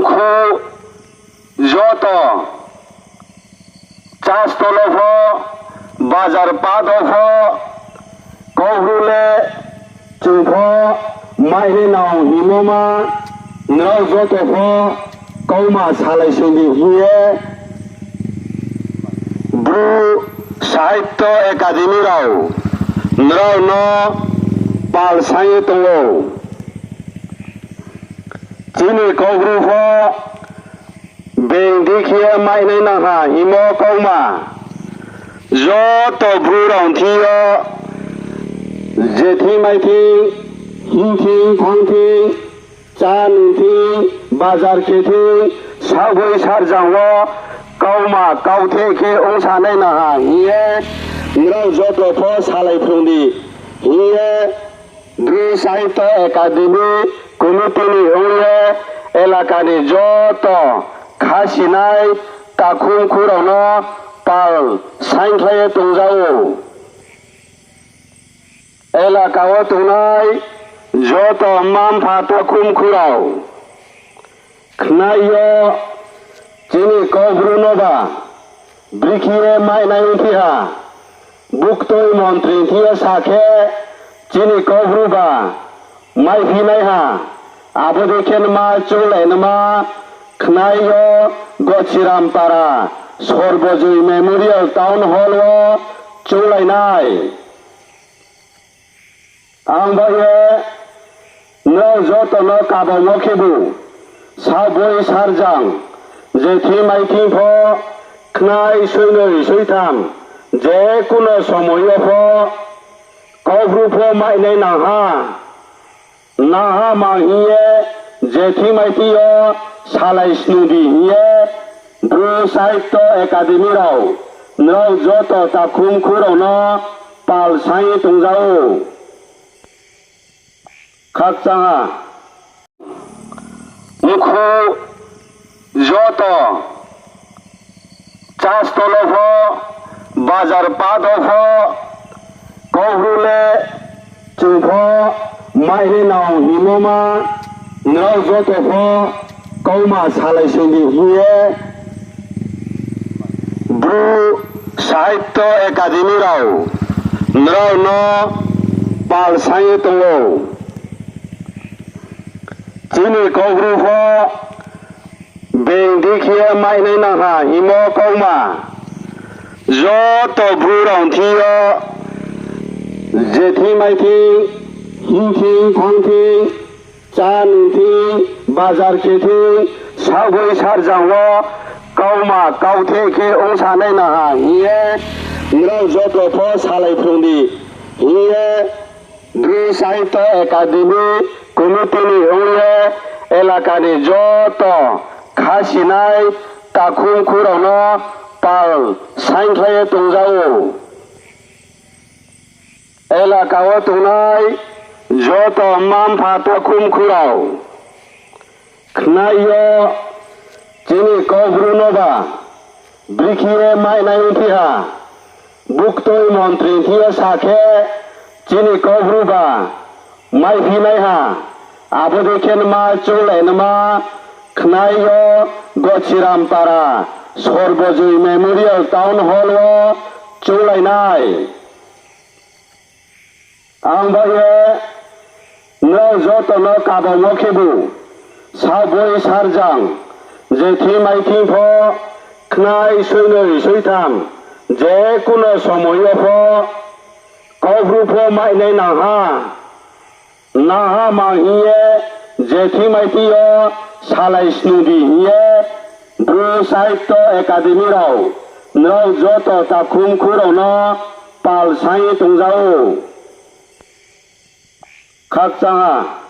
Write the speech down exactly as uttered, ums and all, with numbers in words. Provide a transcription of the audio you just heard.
Khu joto chastolo pho, bazar pado pho, Kaubru le chung pho mainai nang hingmo ma, nrao joto pho kauma salai sing di hing ye, Bru Sahitya Academy rao nrao no pal saing ye tong ou. Chini Kaubru pho being di khe ye mainai nang ha hingmo kauma joto Bru rao thing yo, je thing mai thing, hing thing, thanng thing, chá nung thing, bazar khe thing, saohboi sarjang wo kauma kautheh khe ongsanai nang ha hing ye, nrao joto pho salai phrung di hing ye, Bru Sahitya Academy committee ni ong ye, elaka ni joto khasinai takhumkhu rao no pal saingkhlai ye tongja ou. Elaka wo tongnai joto mma-mpha takhumkhu rao, khnai yo chini Kaubru no ba brekhe ye mainai ongphi ha, buktui montri thing yo sa khe chini Kaubru ba maiphi nai ha, abo dei khe nma chounglai nma khnai yo Gochirampara Sorbojoi Memorial Town Hall wo chounglai nai. Ang bai ye nrao joto no kabaomo khebu, saohboi sarjang, je thing mai thing pho, khnai soinoi soitham, je kuno somoi yo pho, Kaubru pho mainai nang ha, nang ha mang hing ye, je thing mai thing yo salai snung di hing ye, Bru Sahitya Academy rao, nrao joto takhumkhu rao no pal saing ye tongja ou. Khakchang ha. Mkhu joto chastolo pho, bazar pado pho, Kaubru le chung pho mainai nang hingmo ma, nrao joto pho kauma salai sing di hing ye, Bru Sahitya Academy rao nrao no pal saing ye tong ou. Chini Kaubru pho being di khe ye mainai nang ha hingmo kauma joto Bru rao thing yo, je thing mai thing, hing thing, thanng thing, chá nung thing, bazar khe thing, saohboi sarjang wo kauma kautheh khe ongsanai nang ha hing ye, nrao joto pho salai phrung di hing ye, Bru Sahitya Academy committee ni ong ye, elaka ni joto khasinai takhumkhu rao no pal saingkhlai ye tongja ou. Elaka wo tongnai joto mma-mpha takhumkhu rao, khnai yo chini Kaubru no ba brekhe ye mainai ongphi ha, buktui montri thing yo sa khe chini Kaubru ba maiphi nai ha, abo dei khe nma chounglai nma khnai yo Gochirampara Sorbojoi Memorial Town Hall wo chounglai nai. Ang bai ye nrao joto no kabaomo khebu, saohboi sarjang, je thing mai thing pho, khnai soinoi soitham, je kuno somoi yo pho, Kaubru pho mainai nang ha, nang ha mang hing ye, je thing mai thing yo salai snung di hing ye, Bru Sahitya Academy rao nrao joto takhumkhu rao no pal saing ye tongja ou. Khakchang ha.